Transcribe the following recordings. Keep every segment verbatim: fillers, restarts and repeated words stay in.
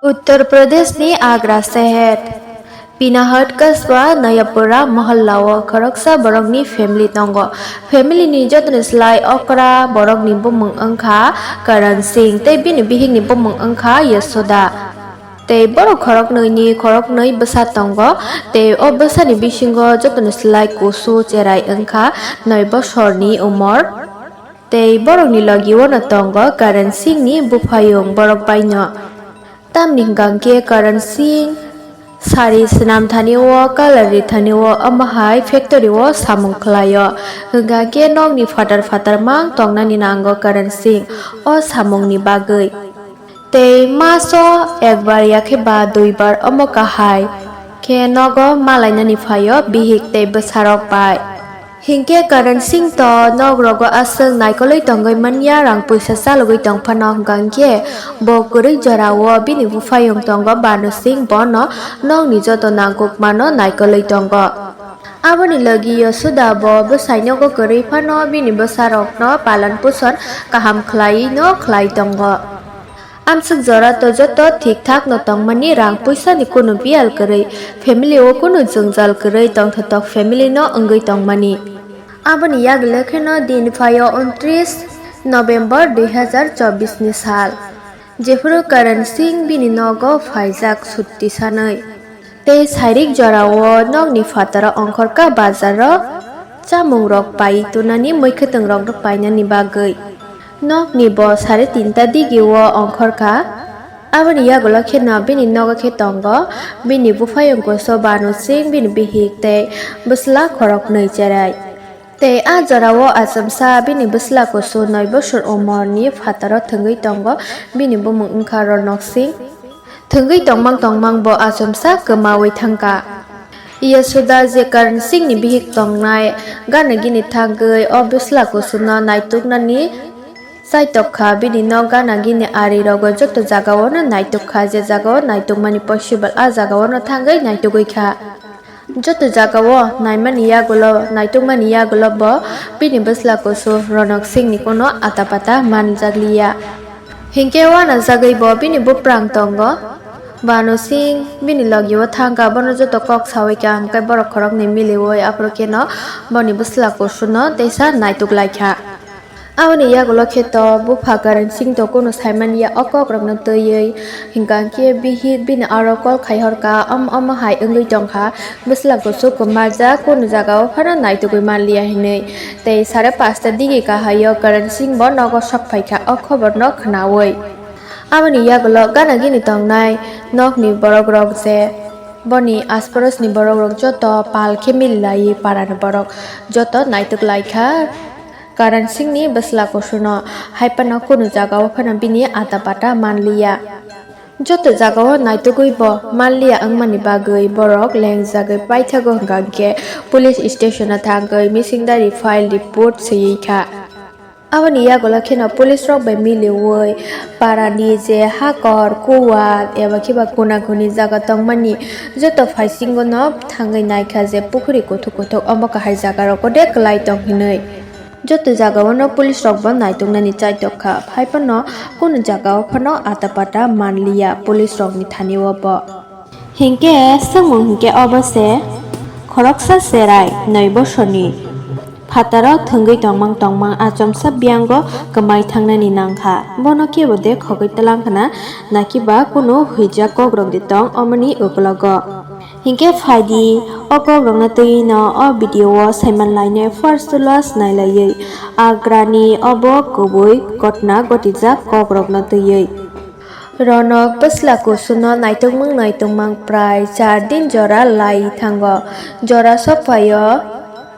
Uttar Pradeshni Agra seher Pinahat kasba Nayapura mohallao khoroksa borokni family tongo. Family ni jotoni slai okra borokni bumung wngkha Karan Singh tei bini bihikni bumung wngkha Yasoda. Tei borok khoroknwini khoroknwi bwsa tongo, tei o bwsani bisingo jotoni slai kusu cherai wngkha noi bosorni umor. Tei borokni logiono tongo Karan Singhni buphayung borok baino. Tamni hwnkha khe Karan Singh sari swnam thani o, colour ri thani o, omo hai factory o samung khlai o. Hwnkha khe nokni phatar phatar mang tongnani nango Karan Singh o samungni bagwi. Tei maso ekbar ya khe ba duibar omo kahai khe nogo malainani phaio bihik tei bwsarok bai. Hinkhe Karan Singh to nok rogo aswk naikolwi tongwi manya, rang puisa chalogwi tong phano, hwnkha hinkhe bo kwrwi jorao bini buphayung tongo Banu Singh, bono nokni joto nangkukmano naikolwi tongo. Aboni logi Yasuda bo bwsai nogo kwrwi phano bini bwsarokno palan puson kaham khlaiwi no khlai tongo. Amswk jora to joto thik thak no tongmani, rang puisa ni kunu biyal kwrwi, family o kunu jwngjal kwrwi tongthotok family no wngwi tongmani. Aboni yagulo kheno din phaio untris November dui hazar chobbish ni sal, jephuru Karan Singh bini nogo phaijak sutti sanwi. Tei sairik jorao nokni phataro ongkhorkha bazaro chamungrok pai tunani, mwkhwtwngrokno painani bagwi. Nokni bo sare tinta digio ongkhorkha. Aboni yagulo kheno bini nogo khe tongo bini buphayung kusu Banu Singh, bini bihik tei bwsla khoroknwi cherai. Tei a jorao achomsa bini bwsla kusu noi bosor umorni phataro thwngwi tongo, bini bumung wngkha Ronok Singh. Thwngwi tongmang tongmang bo achomsa kwmawi thangkha. Yasuda je Karan Singhni bihik tongnai gana gini thangwi o bwsla kusuno naituknani chaitok kha, bini nok gana gini ari rogo joto jagao no naituk kha, je jagao naitukmani possible a jagao no thangwi naitugwi kha. Joto jagao naimani yagulo, naitukmani yagulo bo bini bwsla kusu Ronok Singhni kuno atapata manjakliya. Hinkhe uanajagwi bo bini buprang tongo. Banu Singh bini logio thangkha, bono joto kok sawi kha, hinkhe borok khoroknwi miliwi aphuru kheno boni bwsla kusuno teisa naituklaikha. Aboni yagulo khe to bupha Karan Singh to kunu saimanya o kokrokno twiwi, hinkha khe bihik bini aro call khai horkha, om-, omo hai wngwi tongkha, bwsla kusu kwmajak, kunu jagao phano naitugwi manliya hinwi. Tei sare pasta digi kahaio Karan Singh bo nogo sok phaikha o khoborno khnaui. Aboni yagulo gana gini tongnai nokni borokrok je boni asparosni borokrok joto pal khe mililaiwi parani borok joto naituklaikha. Karan Singhni bwsla kusuno, hai phano kunu jagao phano bini ata pata manliya. Joto jagao naitugwi bo manliya wngmani bagwi borok lengjagwi paithago, hwnkha hinkhe police station-o thangwi missing diary file report swiwi kha. Aboni yagulo kheno police rok bai miliwi parani je hakor, kuwat eba khiba kuna kuni jaga tongmani joto phaisingo no thangwi naikha je pukhuri kuthuk kuthuk omo kahai jaga rogo de kwlai tong hinwi. Joto jagao no police rok bo naituknani chaitok kha, phai phano kunu jagao phano ata pata manliya police rokni thani o bo. Hinkhe swngmung hinkhe obo se, khoroksa cherai noi bosorni phataro thwngwi tongmang tongmang achomsa biyango kwmai thangnani nangkha, bono kebo de khogwi twlang khna, nakiba kunu huijak kokrok de tong omoni uklogo. Hinkhe phaidi, o kokrokno twiwi no o video o saiman lainai first to last nailaiwi. Agrani obo kubui kotna gotijak kokrokno twiwi. Ronok bwsla kusuno naitokmang naitokmang prai char din jora lai thango. Jora sokphaio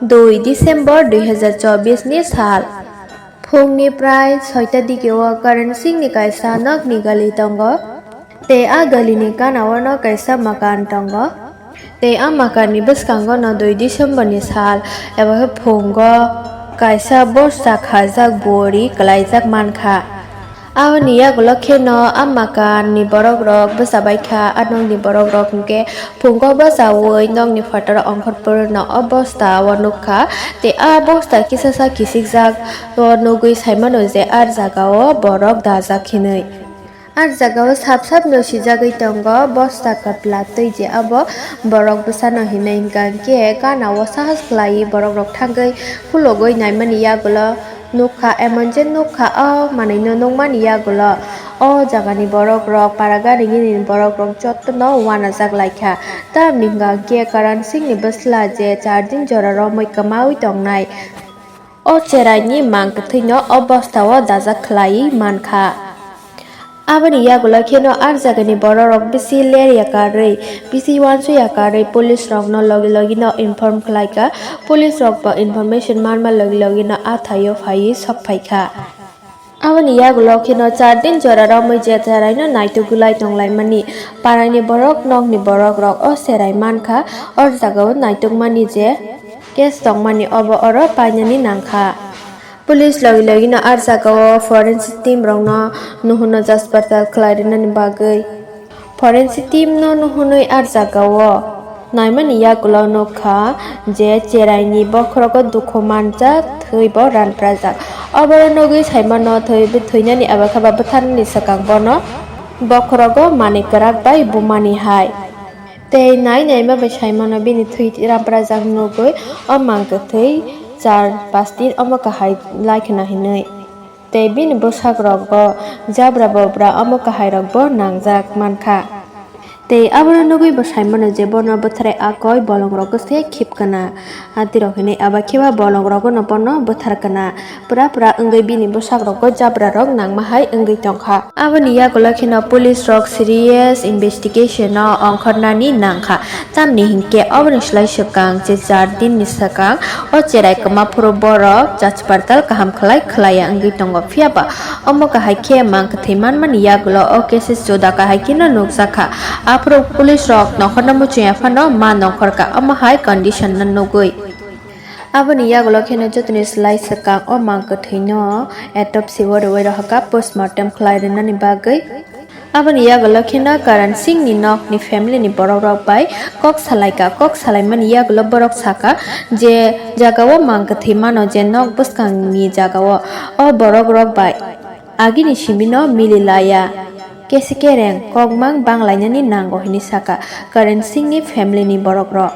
dui December dui hazar chobbish ni sal. Phungni prai soita digi o Karan Singh ni kaisa nokni gali tongo. Tei a gali ni gana o no kaisa makan tongo. Tei a makan ni bwskango no dui December ni sal eba khe phungo kaisa bosta khajak bori kwlaijak mankha. Aboni yagulo kheno a makan ni borok rok bwsa baikha, a nok ni borok rok hinkhe phungo bwsawi nok ni phataro ongkhor poro no o bosta o nukha. Tei a bosta kisasa kisikjak o nugwi saimano je a jaga o borok dajak hinwi. A jagao sap sap no sijagwi tongo bosta kwpla twi je abo borok bwsano hinwi hwnkha hwnkhe gana o sahas khlaiwi borok rok thangwi khulogwi naimani yagulo nukha, emon je nukha o manwino nukmani yagulo o jagani borok rok para gari gini borok rok jotono uanajak laikha. Tamni hwnkha hwnkhe Karan Singhni bwsla je char din jora romwi kwmawi tongnai. O cheraini mang kwthwino o bostao dajak khlaiwi mankha. Aboni yagulo kheno ar jagani bororok bisi ler yakarwi, bisi uansuk yakarwi police rokno logi logino inform khlaikha. Police rokbo information manma logi logino a thaio phaiwi sokphaikha. Aboni yagulo kheno char din jora romwi je cheraino naitugwi lai tonglaimani parani borok, nokni borok rok o cherai mankha. O jagao naitukmani je case tongmani obo oro painani nangkha. Police logi logino ar jagao forensic team rokno nuhuno jaspartal khlai rwnani bagwi. Forensic team no nuhunwi ar jagao naimani yagulo nukha je cheraini bokhorogo dukhu manjak thwibo ranprajak. Oboro nugwi saimano thwi, thwinani abo khe ba bwtharnani swkang bono bokhorogo manwi kwrak bai bumani hai. Tei nai naima bai saimano bini thwi ranprajak nugwi o mang kwthwi char pas din omo kahai laikhna hinwi. Tei bini bwsakrogo jabra bobra omo kahairokbo nangjak mankha. Tei abono nugwi bo saimano je bono bwtharai a koi bolongrokgo se khibkana. Adirok hinwi abo kheba bolongrokno bono bwtharkana. Pura pura wngwi bini bwsakrokgo jabrarok nangma hai wngwi tongkha. Aboni yagulo kheno police rok serious investigation no ongkhornani nangkha. Tamni hinkhe oboni slai swkang je char din ni swkang o cherai kwma phuru borok jaspartal kaham khlai khlaiya wngwi tongo, phiyaba omo kahai khe mang kwthwi manmani yagulo o cases juda kahai kheno nukjakha. Aphuru police rok nongkhorno muchungya phano ma nongkhorkha, omo hai condition no nugwi. Aboni yagulo kheno jotoni slai swkang o mang kwthwino autopsy o rwui rohorkha postmortem khlai rwnani bagwi. Aboni yagulo kheno Karan Singhni nokni family ni borok rok bai kok salaikha. Kok salaimani yagulo borok sakha je jagao mang kwthwi mano je nok bwskangni jagao o borok rok bai agini simino mili laya. Kesi kereng kokmang banglainani nango hinwi sakha Karan Singhni family ni borok rok.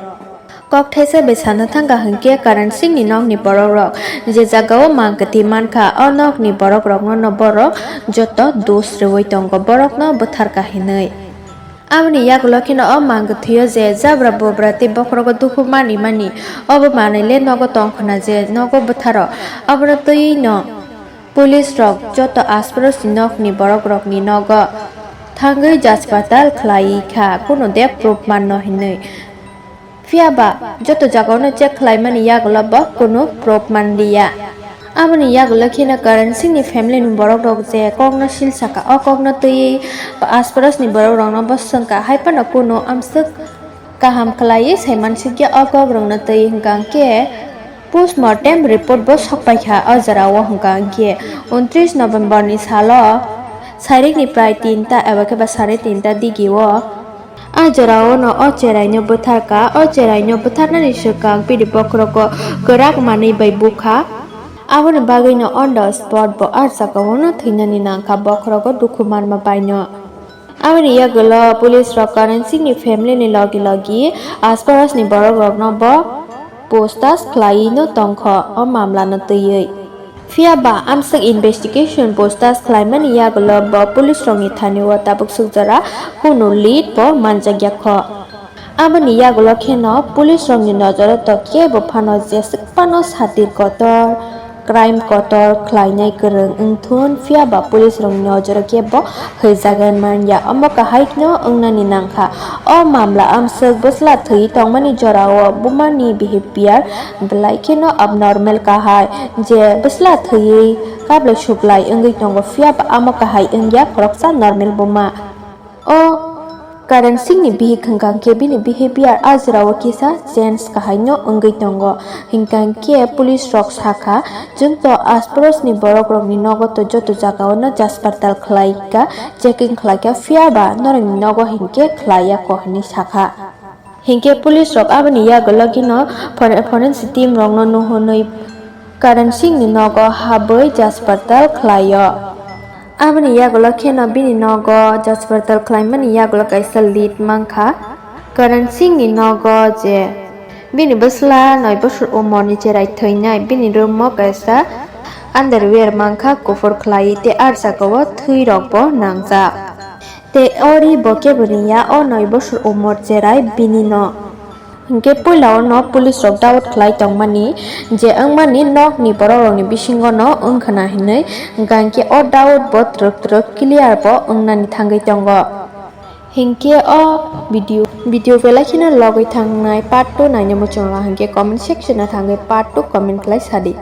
Kok thaisa bai sana thangkha hinkhe Karan Singhni nokni borok rok je jagao mang kwthwi mankha, o nokni borok rokno no borok joto dos rwui tongo, borokno bwtharkha hinwi. Aboni yagulo kheno o mang kwthwio je jabra bobra tei bokhorogo dukhu mani mani obo manwi le nogo tongkhwna je nogo bwtharo, abono twiwi no police rok joto asprosni nokni borok rokni nogo thangwi jaspatal khlai kha, kunu de proof manno hinwi. Phiyaba joto jagao no check khlaimani yagulo bo kunu proof manliya. Aboni yagulo kheno Karan Singhni family ni borok rok je kokno sil saka, o kokno twiwi asprosni borok rokno bo swngkha, hai phano kunu amswk kaham khlaiwi saimansukya o kok rokno twiwi, hwnkha hwnkhe postmortem report bo sokpaikha o jorao, hwnkha hwnkhe untris November ni salo sairikni prai tinta eba khe ba sare tinta digio. A jorao no o cheraino bwtharkha, o cheraino bwtharnani swkang bini bokhorogo kwrak manwi bai bukha. Aboni bagwino on the spot bo a jagao no thwinani nangkha, bokhorogo dukhu manma baino. Aboni yagulo police rok Karan Singhni family ni logi logi asparosni borok rokno bo puchtas khlaiwi no tongkho o mamla no twiwi. Phiyaba amswk investigation puchtas khlaimani yagulo bo police rokni thani o tabuk suk jora kunu lead bo manjakya kho. Aboni yagulo kheno police rokni nojoro to kebo phano jeswk phano satir kotor, crime kotor khlainai kwrwng wngthun, phiyaba police rokni nojoro kebo hwijagwi manya. Omo kahaino wngnani nangkha. O mamla amswk bwsla thwi tongmani jorao bumani behavior belai kheno abnormal kahai, je bwsla thwiwi kablai suklai wngwi tongo, phiyaba amo kahai wngya, khoroksa normal buma. O Karan Singhni bihik hwnkha hwnkhe bini behavior a jorao kisa change kahaino wngwi tongo. Hwnkha hwnkhe police rok sakha, chwng to asprosni borok rokni nogo to joto jagao no jaspartal khlaikha, checking khlaikha, phiyaba norokni nogo hinkhe khlaiya kho hinwi sakha. Hinkhe police rok aboni yagulo gino for-, forensic team rokno nuhunwi Karan Singhni nogo habwi jaspartal khlaio. Aboni yagulo kheno bini nogo hospital khlaimani yagulo kaisa lead mankha Karan Singh ni nogo, je bini bwsla noi bosor umorni cherai thwinai, bini room o kaisa underwear mankha kuphur khlai tei ah jagao thwi rokbo nangjak. Tei ori bo keboni ya, o noi bosor umor cherai bini no. Hinkhe puila o no police rok doubt khlai tongmani je wngmani nokni borok rokni bisingo no wngkhwna hinwi, hinkhe o doubt bo twrwk twrwk clear bo wngnani thangwi tongo. Hinkhe o video, video belai kheno logwi thangnai part two naina muchungo, hinkhe comment section o thangwi part two comment khlai sadi.